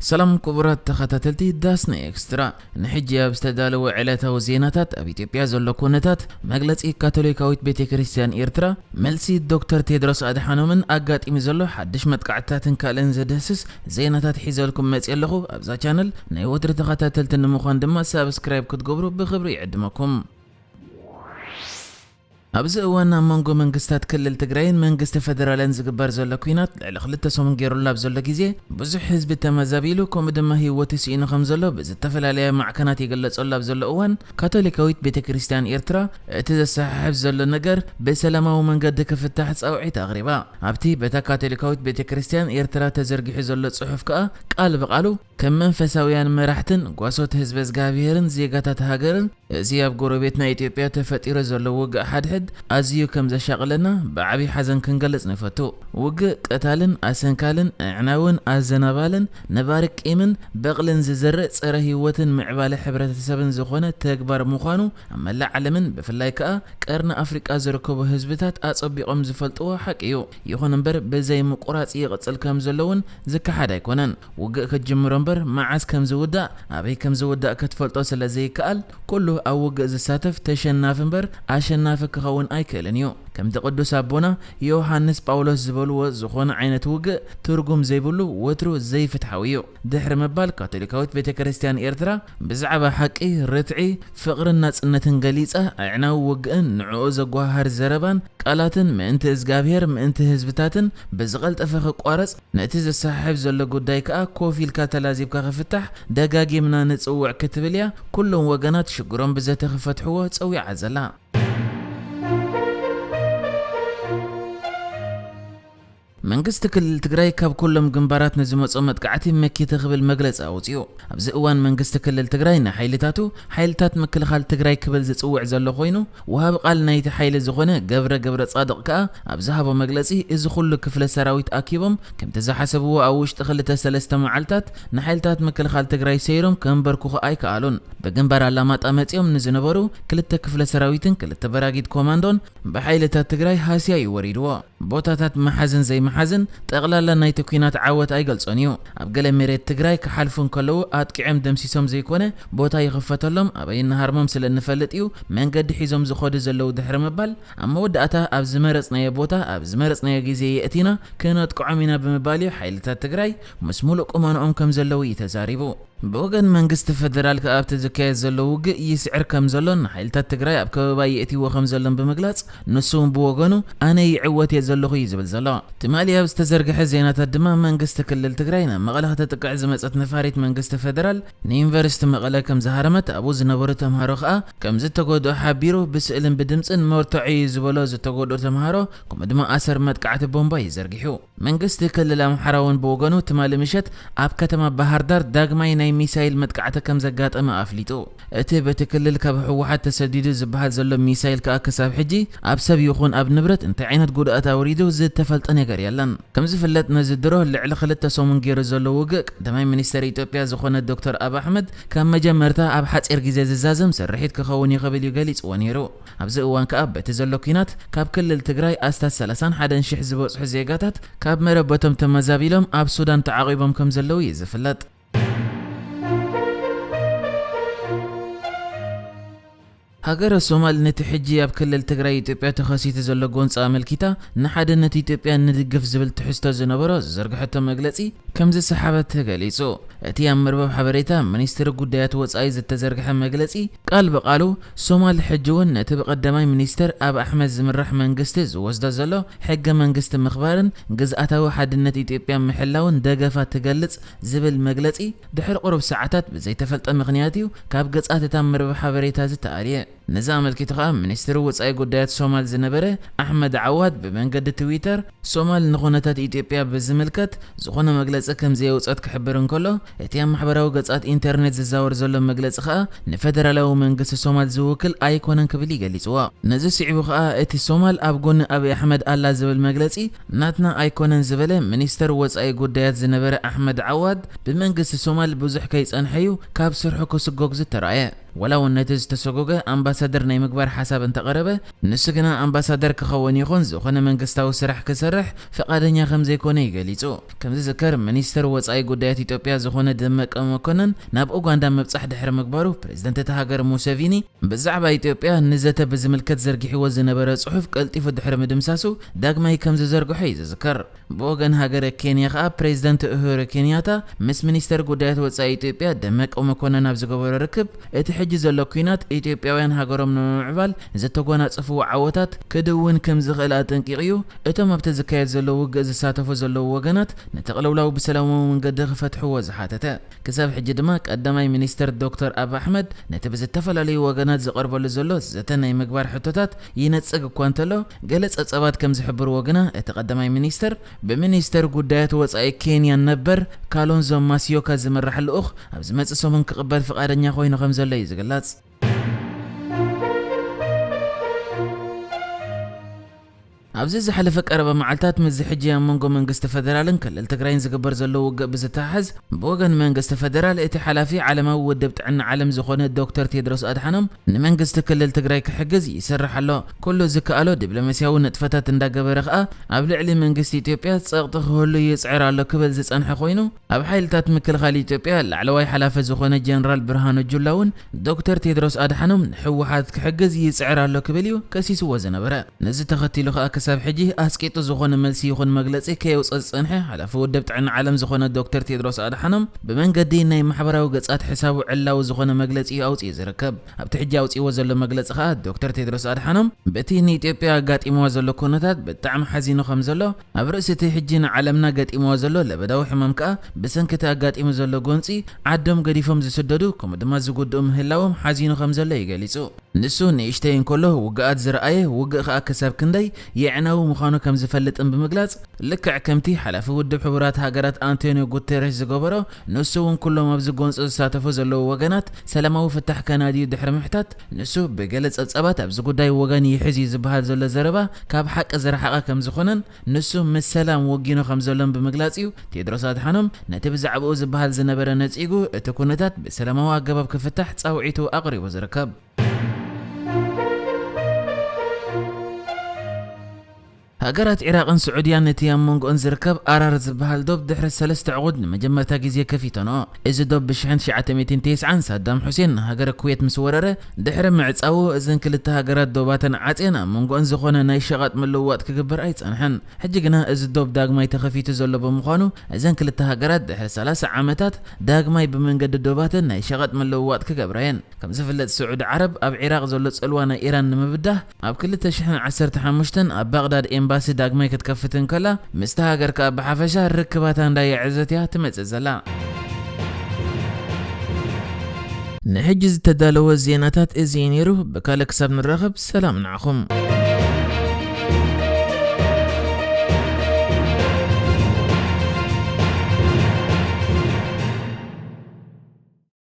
ሰላም ክቡራት ተኸታተልቲ ዳስና ኤክስትራ፣ ንሕጂ ኣብ ዝተዳለወ ዕለታዊ ዜናታት፣ ኣብ ኢትዮጵያ ዘሎ ኩነታት፣ መግለጺ ካቶሊካዊት ቤተ ክርስቲያን ኤርትራ፣ መልሲ ዶክተር ቴድሮስ ኣድሓኖምን ኣጋጢሙ ዘሎ ሓድሽ መጥቃዕትታትን ካልእን ዘድህስስ ዜናታት ሒዘልኩም መጽየ ኣለኹ። ኣብዛ ቻነል ናይ ወትሪ ተኸታተልቲ ንምዃን ድማ ሳብስክራይብ ክትገብሩ ብኽብሪ ይዕድመኩም። ኣብዚ እዋን ኣብ መንጎ መንግስታት ክልል ትግራይን መንግስቲ ፈደራልን ዝግበር ዘሎ ኲናት ልዕሊ ክልተ ሰሙን ገይሩሉ ኣብ ዘሎ ግዜ፣ ብዙሕ ህዝቢ ተመዛቢሉ፣ ከምኡ ድማ ህይወቱ ስኢኑ ከም ዘሎ ብዝተፈላለየ ማዕከናት ይግለጸሉ ኣብ ዘሎ እዋን፣ ካቶሊካዊት ቤተ ክርስቲያን ኤርትራ እቲ ዘሰሓሕብ ዘሎ ነገር ብሰላማዊ መንገዲ ክፍታሕ ጻውዒት ኣቕሪባ። ኣብቲ በታ ካቶሊካዊት ቤተ ክርስቲያን ኤርትራ ተዘርጊሑ ዘሎ ጽሑፍ ከኣ ቃል ብቓሉ ከም መንፈሳውያን መራሕትን ጓሶት ህዝበ እግዚኣብሔርን ዜጋታት ሃገርን፣ እዚ ኣብ ጎረቤትና ኢትዮጵያ ተፈጢሩ ዘሎ ውግእ ሓድሕድ ኣዝዩ ከም ዘሻቕለና ብዓቢ ሓዘን ክንገልጽ ንፈቱ። ውግእ፣ ቀታልን ኣሰንካልን፣ ኣዕናውን ኣዘናባልን፣ ነባሪ ቂምን በቕልን ዝዘርእ፣ ጸረ ህይወትን ምዕባለ ሕብረተሰብን ዝኾነ ተግባር ምዃኑ ኣብ መላእ ዓለምን ብፍላይ ከኣ ቀርኒ ኣፍሪቃ ዝርከቡ ህዝብታት ኣጸቢቖም ዝፈልጥዎ ሓቂ እዩ። ይኹን እምበር ብዘይ ምቁራጽ ይቕጽል ከም ዘሎ እውን ዝከሓድ ኣይኮነን። ውግእ ክጅምሮ እምበር መዓስ ከም ዝውዳእ፣ ኣበይ ከም ዝውዳእ ክትፈልጦ ስለ ዘይከኣል፣ ኩሉ ኣብ ውግእ ዝሳተፍ ተሸናፊ እምበር ኣሸናፊ ክኸውን ኣይክእልን እዩ። ከምቲ ቅዱስ ኣቦና ዮሃንስ ጳውሎስ ዝበልዎ፣ ዝኾነ ዓይነት ውግእ ትርጉም ዘይብሉ፣ ወትሩ ዘይፍትሓዊ እዩ። ድሕሪ ምባል፣ ካቶሊካዊት ቤተ ክርስቲያን ኤርትራ ብዛዕባ ሓቂ፣ ርትዒ፣ ፍቕርን ናጽነትን ገሊጻ፣ ኣዕናዊ ውግእን ንዕኡ ዘጓሃህር ዘረባን ቃላትን ምእንቲ እግዚኣብሔር፣ ምእንቲ ህዝብታትን ብዝቐልጠፈ ክቋረጽ፣ ነቲ ዘሰሓሕብ ዘሎ ጉዳይ ከኣ ኮፍ ኢልካ ተላዚብካ ክፍታሕ ደጋጊምና ንጽውዕ ክትብል እያ። ኩሎም ወገናት ሽግሮም ብዘተ ክፈትሕዎ ጸዊዓ ዘላ። መንግስቲ ክልል ትግራይ ካብ ኩሎም ግንባራት ንዝመጾ መጥቃዕቲ መኪተ ክብል መግለጺ ኣውጺኡ። ኣብዚ እዋን መንግስቲ ክልል ትግራይ ንሓይልታቱ ሓይልታት ምክልኻል ትግራይ ክብል ዝጽውዕ ዘሎ ኮይኑ፣ ወሃቢ ቃል ናይቲ ሓይሊ ዝኾነ ገብረ ገብረ ጻድቕ ከኣ ኣብ ዝሃቦ መግለጺ፣ እዚ ኩሉ ክፍለ ሰራዊት ኣኪቦም ከምቲ ዝሓሰብዎ ኣብ ውሽጢ ክልተ ሰለስተ መዓልታት ንሓይልታት ምክልኻል ትግራይ ሰይሮም ከንበርክኹ ኣይከኣሉን። ብግንባር ኣላማጣ መጺኦም ንዝነበሩ ክልተ ክፍለ ሰራዊትን ክልተ በራጊድ ኮማንዶን ብሓይልታት ትግራይ ሃስያ እዩ ወሪድዎ። ቦታታት ምሓዝን ዘይምሓዝን ጠቕላላ ናይቲ ኲናት ዓወት ኣይገልጾን እዩ። ኣብ ገለ መሬት ትግራይ ክሓልፉ እንከለዉ ኣጥቂዖም ደምሲሶም ዘይኮነ፣ ቦታ ይኽፈተሎም፣ ኣበይ እንሃርሞም ስለ እንፈልጥ እዩ መንገዲ ሒዞም ዝኸዱ ዘለዉ ድሕሪ ምባል፣ ኣብ መወዳእታ ኣብ ዝመረጽናዮ ቦታ፣ ኣብ ዝመረጽናዮ ግዜ የእቲና ክነጥቅዖም ኢና ብምባል እዩ ሓይልታት ትግራይ ምስ ሙሉእ ቁመንኦም ከም ዘለዉ እዩ ተዛሪቡ። ብወገን መንግስቲ ፈደራል ከኣ ኣብቲ ዝካየድ ዘሎ ውግእ ይስዕር ከም ዘሎን ንሓይልታት ትግራይ ኣብ ከበባ የእትይዎ ከም ዘሎን ብምግላጽ፣ ንሱ እውን ብወገኑ ኣነ ይዕወት እየ ዘለኹ እዩ ዝብል ዘሎ። ትማሊ ኣብ ዝተዘርግሐ ዜናታት ድማ መንግስቲ ክልል ትግራይ ናብ መቐለ ከተጥቅዕ ዝመጸት ነፋሪት መንግስቲ ፈደራል ንዩኒቨርሲቲ መቐለ ከም ዝሃረመት፣ ኣብኡ ዝነበሩ ተምሃሮ ከኣ ከም ዝተጎድኡ ሓቢሩ፣ ብስእልን ብድምጽን መርትዖ እዩ ዝበሎ ዝተጎድኡ ተምሃሮ ከምኡ ድማ ኣሰር መጥቃዕቲ ቦምባ እዩ ዘርጊሑ። መንግስቲ ክልል ኣምሓራ እውን ብወገኑ ትማሊ ምሸት ኣብ ከተማ ባህር ዳር ዳግማይ ናይ ሚሳይል መጥቃዕቲ ከም ዘጋጠመ ኣፍሊጡ። እቲ በቲ ክልል ካብ ህወሓት ተሰዲዱ ዝበሃል ዘሎ ሚሳይል ከኣ ክሳብ ሕጂ ኣብ ሰብ ይኹን ኣብ ንብረት እንታይ ዓይነት ጉድኣት ኣውሪዱ ዝተፈልጠ ነገር የለን። ከም ዝፍለጥ ነዚ ድሮ ልዕሊ ክልተ ሰሙን ገይሩ ዘሎ ውግእ ቀዳማይ ሚኒስተር ኢትዮጵያ ዝኾነ ዶክተር ኣብ ኣሕመድ ካብ መጀመርታ ኣብ ሓጺር ግዜ ዝዛዘም ስርሒት ክኸውን እዩ ክብል እዩ ገሊጽዎ ነይሩ። ኣብዚ እዋን ከኣ በቲ ዘሎ ኲናት ካብ ክልል ትግራይ ኣስታት ሰላሳን ሓደን ሽሕ ዝበጽሑ ዜጋታት ካብ መረበቶም ተመዛቢሎም ኣብ ሱዳን ተዓቒቦም ከም ዘለዉ እዩ ዝፍለጥ። ሃገረ ሶማል ነቲ ሕጂ ኣብ ክልል ትግራይ ኢትዮጵያ ተኸሲቱ ዘሎ ጎንፂ ኣመልኪታ ንሓድነት ኢትዮጵያ ንድግፍ ዝብል ትሕዝቶ ዝነበሮ ዝዘርግሐቶ መግለፂ ከም ዝሰሓበት ተገሊጹ። እቲ ኣብ መርበብ ሓበሬታ ሚኒስትሪ ጉዳያት ወጻኢ ዝተዘርግሐ መግለጺ ቃል ብቃሉ፣ ሶማል ሕጂ እውን ነቲ ብቀዳማይ ሚኒስተር ኣብ ኣሕመድ ዝምራሕ መንግስቲ ዝወስዶ ዘሎ ሕገ መንግስቲ ምኽባርን ግዝኣታዊ ሓድነት ኢትዮጵያ ምሕላውን ደገፋ ትገልጽ ዝብል መግለጺ ድሕሪ ቁሩብ ሰዓታት ብዘይተፈልጠ ምኽንያት እዩ ካብ ገጻት እታ መርበብ ሓበሬታ ዝተኣልየ። ነዚ ኣመልኪቱ ከኣ ሚኒስትሪ ወጻኢ ጉዳያት ሶማል ዝነበረ ኣሕመድ ዓዋድ ብመንገዲ ትዊተር ሶማል ንኹነታት ኢትዮጵያ ብዝምልከት ዝኾነ መግለጺ ከም ዘየውጸት ክሕብር እንከሎ፣ እቲ ኣብ ማሕበራዊ ገጻት ኢንተርኔት ዝዛወር ዘሎ መግለጺ ከኣ ንፈደራላዊ መንግስቲ ሶማል ዝውክል ኣይኮነን ክብል እዩ ገሊጽዎ። ነዚ ስዒቡ ከኣ እቲ ሶማል ኣብ ጎኒ ኣብይ ኣሕመድ ኣላ ዝብል መግለጺ ናትና ኣይኮነን ዝበለ ሚኒስተር ወጻኢ ጉዳያት ዝነበረ ኣሕመድ ዓዋድ ብመንግስቲ ሶማል ብዙሕ ከይጸንሐ እዩ ካብ ስርሑ ክስጎግ ዝተራእየ። ወላ እውን ነቲ ዝተሰጎገ ኣምባሳደር ናይ ምግባር ሓሳብ እንተቐረበ፣ ንሱ ግና ኣምባሳደር ክኸውን ይኹን ዝኾነ መንግስታዊ ስራሕ ክሰርሕ ፍቓደኛ ከም ዘይኮነ እዩ ገሊጹ። ከም ዝዝከር፣ ሚኒስተር ወጻኢ ጉዳያት ኢትዮጵያ ዝኾነ ደመቀ መኮነን ናብ ኡጋንዳ ምብጻሕ ድሕሪ ምግባሩ፣ ፕሬዝደንት እታ ሃገር ሙሴቪኒ ብዛዕባ ኢትዮጵያ ንዘተ ብዝምልከት ዘርጊሕዎ ዝነበረ ጽሑፍ ቀልጢፉ ድሕሪ ምድምሳሱ፣ ዳግማይ ከም ዝዘርግሖ እዩ ዝዝከር። ብወገን ሃገረ ኬንያ ከኣ፣ ፕሬዝደንት ኡሁሩ ኬንያታ ምስ ሚኒስተር ጉዳያት ወጻኢ ኢትዮጵያ ደመቀ መኮነን ኣብ ዝገበሮ ርክብ፣ እቲ ሕጂ ዘሎ ኲናት ኢትዮጵያውያን ሃገሮም ንምምዕባል ዝተጎናጸፍዎ ዓወታት ክድውን ከም ዝኽእል ኣጠንቂቑ እዩ። እቶም ኣብቲ ዝካየድ ዘሎ ውግእ ዝሳተፉ ዘለዉ ወገናት፣ ነቲ ቅልውላው ብሰላማዊ መንገዲ ክፈትሕዎ ዝሓተተ። ክሳብ ሕጂ ድማ ቀዳማይ ሚኒስተር ዶክተር ኣብ ኣሕመድ ነቲ ብዝተፈላለዩ ወገናት ዝቐርበሉ ዘሎ ዘተ ናይ ምግባር ሕቶታት ይነጽግ እኳ እንተሎ፣ ገለ ጸብጻባት ከም ዝሕብርዎ ግና፣ እቲ ቀዳማይ ሚኒስተር ብሚኒስተር ጉዳያት ወጻኢ ኬንያ ነበር ካሎንዞ ማስዮካ ዝምራሕ ልኡኽ ኣብ ዝመጽእ ሰሙን ክቕበል ፍቓደኛ ኮይኑ ከም ዘሎ እዩ ዝግለጽ። ኣብዚ ዝሓለፈ ቀረባ መዓልታት፣ ምስዚ ሕጂ ኣብ መንጎ መንግስቲ ፈደራልን ክልል ትግራይን ዝግበር ዘሎ ውግእ ብዝተሓሓዝ፣ ብወገን መንግስቲ ፈደራል እቲ ሓላፊ ዓለማዊ ውድብ ጥዕና ዓለም ዝኾነ ዶክተር ቴድሮስ ኣድሓኖም፣ ንመንግስቲ ክልል ትግራይ ክሕግዝ ይሰርሕ ኣሎ፣ ኩሉ ዝከኣሎ ዲፕሎማስያዊ ንጥፈታት እንዳገበረ ከኣ ኣብ ልዕሊ መንግስቲ ኢትዮጵያ ጸቕጢ ክህሉ ይጽዕር ኣሎ ክብል ዝጸንሐ ኮይኑ፣ ኣብ ሓይልታት ምክልኻል ኢትዮጵያ ላዕለዋይ ሓላፊ ዝኾነ ጀነራል ብርሃኑ ጁላ እውን ዶክተር ቴድሮስ ኣድሓኖም ንህወሓት ክሕግዝ ይጽዕር ኣሎ ክብል እዩ ከሲስዎ ዝነበረ። ነዚ ተኸቲሉ ከኣ ክሳብ ሕጂ ኣስቂጡ ዝኾነ መልሲ ይኹን መግለጺ ከየውጸ ዝጸንሐ ሓላፊ ውድብ ጥዕና ዓለም ዝኾነ ዶክተር ቴድሮስ ኣድሓኖም ብመንገዲ ናይ ማሕበራዊ ገጻት ሕሳቡ ዕላዊ ዝኾነ መግለጺ እዩ ኣውጺኡ ዝርከብ። ኣብቲ ሕጂ ኣውጺእዎ ዘሎ መግለጺ ከኣ ዶክተር ቴድሮስ ኣድሓኖም በቲ ንኢትዮጵያ ኣጋጢምዋ ዘሎ ኩነታት ብጣዕሚ ሓዚኑ ከም ዘሎ፣ ኣብ ርእሲ እቲ ሕጂ ንዓለምና ገጢምዋ ዘሎ ለበዳዊ ሕማም ከኣ ብሰንኪ እቲ ኣጋጢሙ ዘሎ ጎንጺ ዓዶም ገዲፎም ዝስደዱ ከምኡ ድማ ዝጉድኡ ምህላዎም ሓዚኑ ከም ዘሎ እዩ ገሊጹ። ንሱ ንእሽተይ እንከሎ ውግኣት ዝረኣየ፣ ውግእ ከኣ ክሳብ ክንደይ የዕናዊ ምዃኑ ከም ዝፈልጥን ብምግላጽ፣ ልክዕ ከምቲ ሓላፊ ውድብ ሕቡራት ሃገራት ኣንቶኒዮ ጉተረሽ ዝገበሮ፣ ንሱ እውን ኩሎም ኣብዚ ጎንጺ ዝሳተፉ ዘለዉ ወገናት ሰላማዊ ፍታሕ ከናድዩ ድሕሪ ምሕታት፣ ንሱ ብገለ ጸብጻባት ኣብዚ ጉዳይ ወገን ይሕዝ እዩ ዝበሃል ዘሎ ዘረባ ካብ ሓቂ ዝረሓቐ ከም ዝኾነን፣ ንሱ ምስ ሰላም ወጊኑ ከም ዘሎን ብምግላጽ እዩ ቴድሮስ ኣድሓኖም ነቲ ብዛዕባኡ ዝበሃል ዝነበረ ነጺጉ፣ እቲ ኩነታት ብሰላማዊ ኣገባብ ክፍታሕ ጻውዒቱ ኣቕሪቡ ዝርከብ። ሃገራት ዒራቕን ስዑድያን ነቲ ኣብ መንጎኦን ዝርከብ ኣራር ዝበሃል ዶብ ድሕሪ ሰለስተ ዕቑድ ንመጀመርታ ግዜ ከፊተንኦ። እዚ ዶብ ብ ሽሕን ትሽዓተ ሚእትን ተስዓን ሳዳም ሑሴን ንሃገረ ኩዌት ምስ ወረረ ድሕሪ ምዕጻዉ፣ እዘን ክልተ ሃገራት ዶባተን ዓጽየን ኣብ መንጎኦን ዝኾነ ናይ ሸቐጥ ምልውዋጥ ክግበር ኣይጸንሐን። ሕጂ ግና እዚ ዶብ ዳግማይ ተኸፊቱ ዘሎ ብምዃኑ፣ እዘን ክልተ ሃገራት ድሕሪ ሰላሳ ዓመታት ዳግማይ ብመንገዲ ዶባተን ናይ ሸቐጥ ምልውዋጥ ክገብራ እየን። ከም ዝፍለጥ፣ ስዑዲ ዓረብ ኣብ ዒራቕ ዘሎ ጽልዋ ናይ ኢራን ንምብዳህ ኣብ ክልተ ሽሕን ዓሰርተ ሓሙሽተን ኣብ ባቕዳድ ኤምባሲ ዳግማይ ክትከፍት እንከላ፣ ምስታ ሃገር ከኣ ብሓፈሻ ርክባታ እንዳየዐዘት እያ ትመጽእ ዘላ። ንሕጂ ዝተዳለወ ዜናታት እዚ እዩ ነይሩ። ብካልእ ክሳብ ንራኸብ፣ ሰላም ንዓኹም።